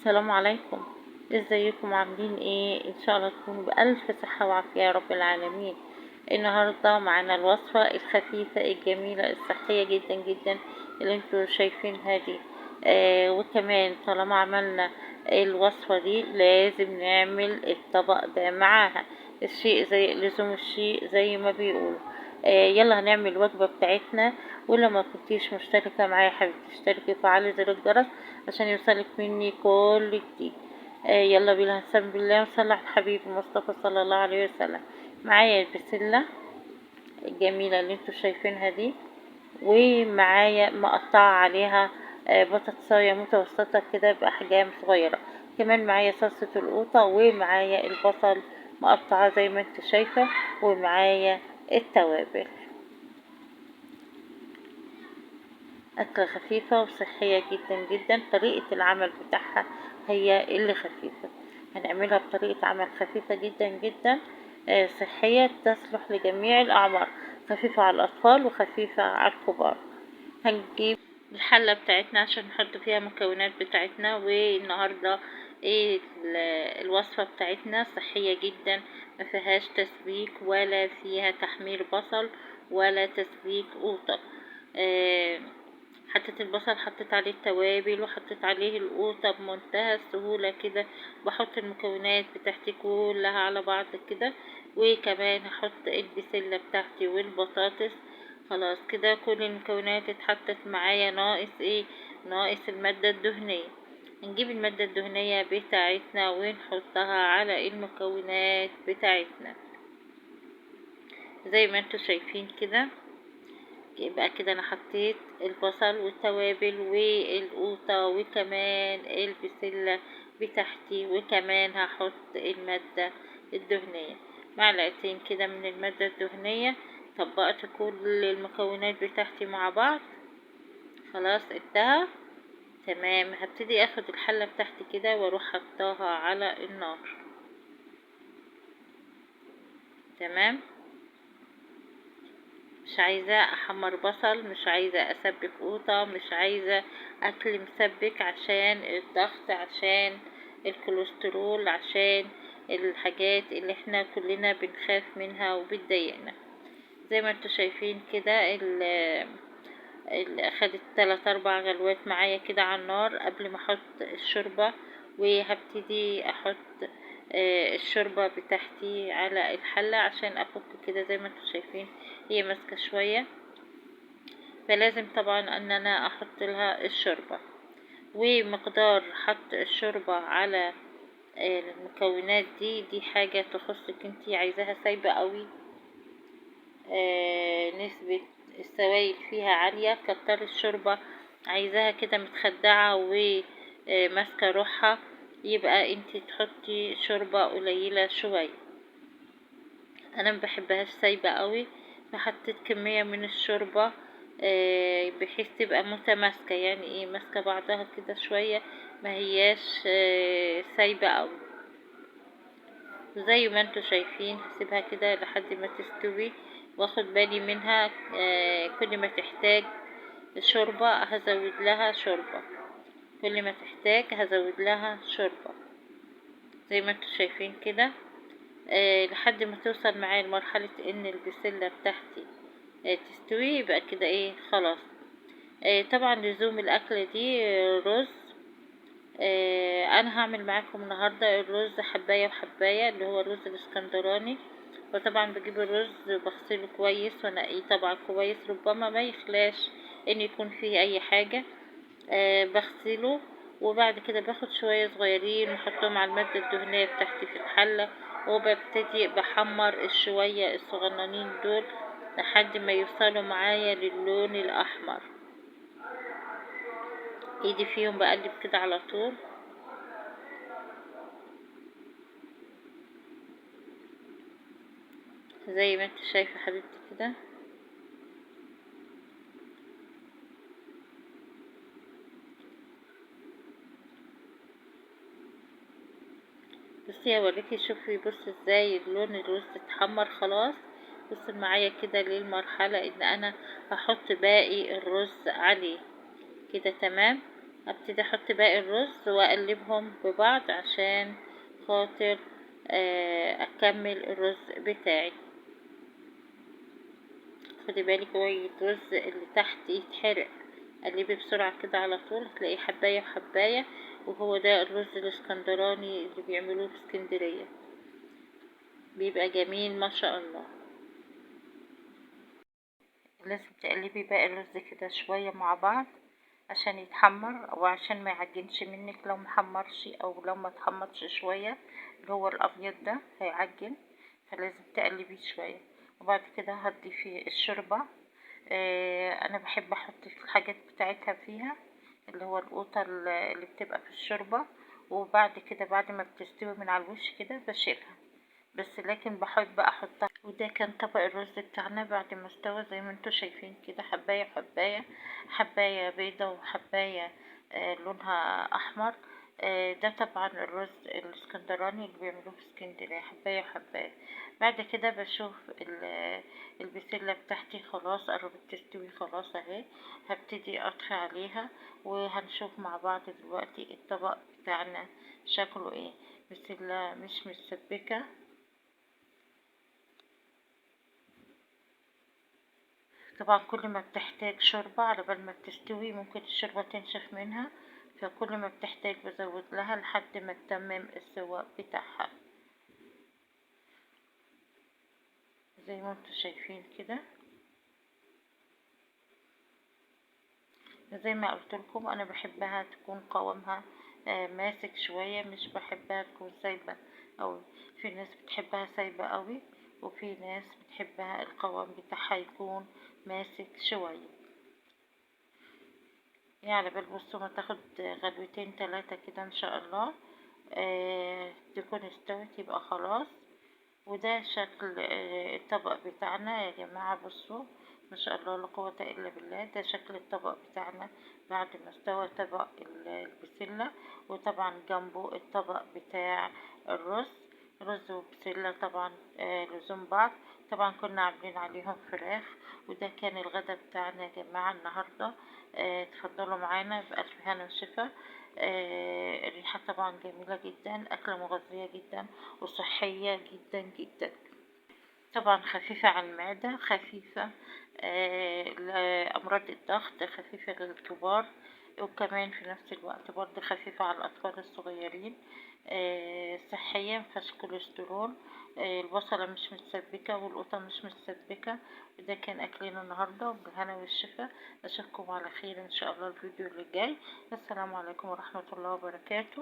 السلام عليكم، ازيكم؟ عاملين ايه؟ ان شاء الله تكونوا بألف صحة وعافية يا رب العالمين. النهاردة معانا الوصفة الخفيفة الجميلة الصحية جدا جدا اللي انتوا شايفينها دي. وكمان طالما عملنا الوصفة دي لازم نعمل الطبق ده معاها، الشيء زي لزوم الشيء زي ما بيقولوا. يلا هنعمل الوجبة بتاعتنا. ولو ما كنتيش مشتركة معايا يا حبيبتي اشتركي وفعلي زر الجرس عشان يوصلك مني كل جديد. يلا بينا، نسمي بالله ونصلي على الحبيب المصطفى صلى الله عليه وسلم. معايا البسلة الجميلة اللي انتوا شايفينها دي، ومعايا مقطعة عليها بطاطساية متوسطة كده بأحجام صغيرة. كمان معايا صلصة القوطة، ومعايا البصل مقطعة زي ما انت شايفة، ومعايا التوابل. أكلة خفيفة وصحية جدا جدا. طريقة العمل بتاعها هي اللي خفيفة، هنعملها بطريقة عمل خفيفة جدا جدا، صحية، تصلح لجميع الأعمار، خفيفة على الأطفال وخفيفة على الكبار. هنجيب الحلة بتاعتنا عشان نحط فيها المكونات بتاعتنا. والنهاردة ايه الوصفة بتاعتنا؟ صحية جدا، ما فيهاش تسبيك ولا فيها تحمير بصل ولا تسبيك قوطة. حطيت البصل، حطيت عليه التوابل، وحطيت عليه القوطة بمنتهى السهولة كده. بحط المكونات بتاعتي كلها على بعض كده، وكمان هحط البسلة بتاعتي والبطاطس. خلاص كده كل المكونات اتحطت معايا، ناقص ايه؟ ناقص المادة الدهنية. نجيب المادة الدهنية بتاعتنا ونحطها على المكونات بتاعتنا زي ما انتوا شايفين كده. يبقى كده انا حطيت البصل والتوابل والقوطة وكمان البسلة بتاعتي، وكمان هحط المادة الدهنية، معلقتين كده من المادة الدهنية. طبقت كل المكونات بتاعتي مع بعض، خلاص انتهى تمام. هبتدي اخد الحلة بتاعتي كده واروح حطاها على النار. تمام، مش عايزة احمر بصل، مش عايزة اسبك قوطة، مش عايزة اكل مسبك عشان الضغط، عشان الكوليسترول، عشان الحاجات اللي احنا كلنا بنخاف منها وبتضايقنا. زي ما انتوا شايفين كده اخدت 3-4 غلوات معايا كده على النار قبل ما احط الشوربة. وهبتدي احط الشوربة بتاعتي على الحلة عشان افك كده. زي ما انتوا شايفين هي ماسكة شوية، فلازم طبعا ان انا احط لها الشوربة. ومقدار حط الشوربة على المكونات دي حاجة تخصك انتي، عايزاها سايبة قوي، نسبة السوائل فيها عالية كتر الشوربة، عايزاها كده متخدعة وماسكة روحها يبقى انتي تحطي شوربة قليلة شوية. انا ما بحبهاش سايبة قوي، فحطيت كمية من الشوربة، بحيث تبقى متماسكة، يعني ايه ماسكة بعضها كده شوية، ما هياش سايبة قوي. زي ما انتوا شايفين هسيبها كده لحد ما تستوي، واخد بالي منها، كل ما تحتاج شوربة هزود لها شوربة، كل ما تحتاج هزود لها شوربة زي ما انتوا شايفين كده، لحد ما توصل معايا لمرحلة ان البسلة بتاعتي، تستوي. يبقى كده ايه خلاص. طبعا لزوم الاكلة دي، رز. انا هعمل معاكم النهاردة الرز حباية وحباية اللي هو الرز الاسكندراني. وطبعا بجيب الرز وبغسله كويس وانقيه طبعا كويس، ربما ما يخلاش ان يكون فيه اي حاجة. بغسله وبعد كده باخد شوية صغيرين واحطهم على المادة الدهنية بتاعتي في الحلة، وببتدي بحمر الشوية الصغننين دول لحد ما يوصلوا معايا للون الأحمر. ايدي فيهم بقلب كده على طول. زي ما انت شايفة حبيبتي كده. بصي هوريكي، شوفي بصي ازاي لون الرز اتحمر خلاص. وصل معايا كده للمرحلة ان انا هحط باقي الرز عليه كده. تمام. هبتدي احط باقي الرز واقلبهم ببعض عشان خاطر اكمل الرز بتاعي. خدي بالك هو الرز اللي تحت يتحرق، قلبي بسرعة كده على طول، هتلاقيه حباية وحباية. وهو ده الرز الاسكندراني اللي بيعملوه في اسكندرية، بيبقى جميل ما شاء الله. لازم تقلبي باقي الرز كده شوية مع بعض عشان يتحمر، او عشان ما يعجنش منك لو محمرش او لو ما اتحمرش شوية، اللي هو الابيض ده هيعجن، فلازم تقلبيه شوية. وبعد كده هتضيفي الشوربة. انا بحب احط الحاجات بتاعتها فيها، اللي هو القوطة اللي بتبقى في الشوربة. وبعد كده بعد ما بتستوي من على الوش كده بشيلها، بس لكن بحب احطها. وده كان طبق الرز بتاعنا بعد ما استوى زي ما انتم شايفين كده، حباية حباية، حباية بيضة وحباية لونها احمر. ده طبعا الرز الاسكندراني اللي بيعملوه في اسكندرية، حباية وحباية. بعد كده بشوف البسلة بتاعتي خلاص قربت تستوي خلاص اهي، هبتدي اطفي عليها. وهنشوف مع بعض دلوقتي الطبق بتاعنا شكله ايه. بسلة مش متسبكة، طبعا كل ما بتحتاج شوربة على بال ما بتستوي ممكن الشوربة تنشف منها، فكل ما بتحتاج بزود لها لحد ما تتمم السواء بتاعها زي ما انتم شايفين كده. زي ما قلت لكم انا بحبها تكون قوامها ماسك شوية، مش بحبها تكون سايبة أوي. في ناس بتحبها سايبة أوي، وفي ناس بتحبها القوام بتاعها يكون ماسك شوية. يعني بال بصوا ما تاخد غلوتين تلاتة كده ان شاء الله تكون استوت يبقى خلاص. وده شكل الطبق بتاعنا يا جماعة. بصوا ما شاء الله لا قوة إلا بالله، ده شكل الطبق بتاعنا بعد ما استوى طبق البسلة، وطبعا جنبه الطبق بتاع الرز. رز وبسلة طبعا لزوم بعض. طبعا كنا عاملين عليهم فراخ. وده كان الغدا بتاعنا يا جماعة النهاردة. اتفضلوا معانا بألف هنا وشفا. الريحة طبعا جميلة جدا، أكلة مغذية جدا وصحية جدا جدا، طبعا خفيفة على المعدة، خفيفة لأمراض الضغط، خفيفة للكبار، وكمان في نفس الوقت برضه خفيفة على الأطفال الصغيرين. صحية، مفيهاش كوليسترول. البصلة مش متسبكة والقوطة مش متسبكة. وده كان أكلنا النهاردة، وبالهنا والشفا. أشوفكم على خير إن شاء الله الفيديو اللي جاي. السلام عليكم ورحمة الله وبركاته.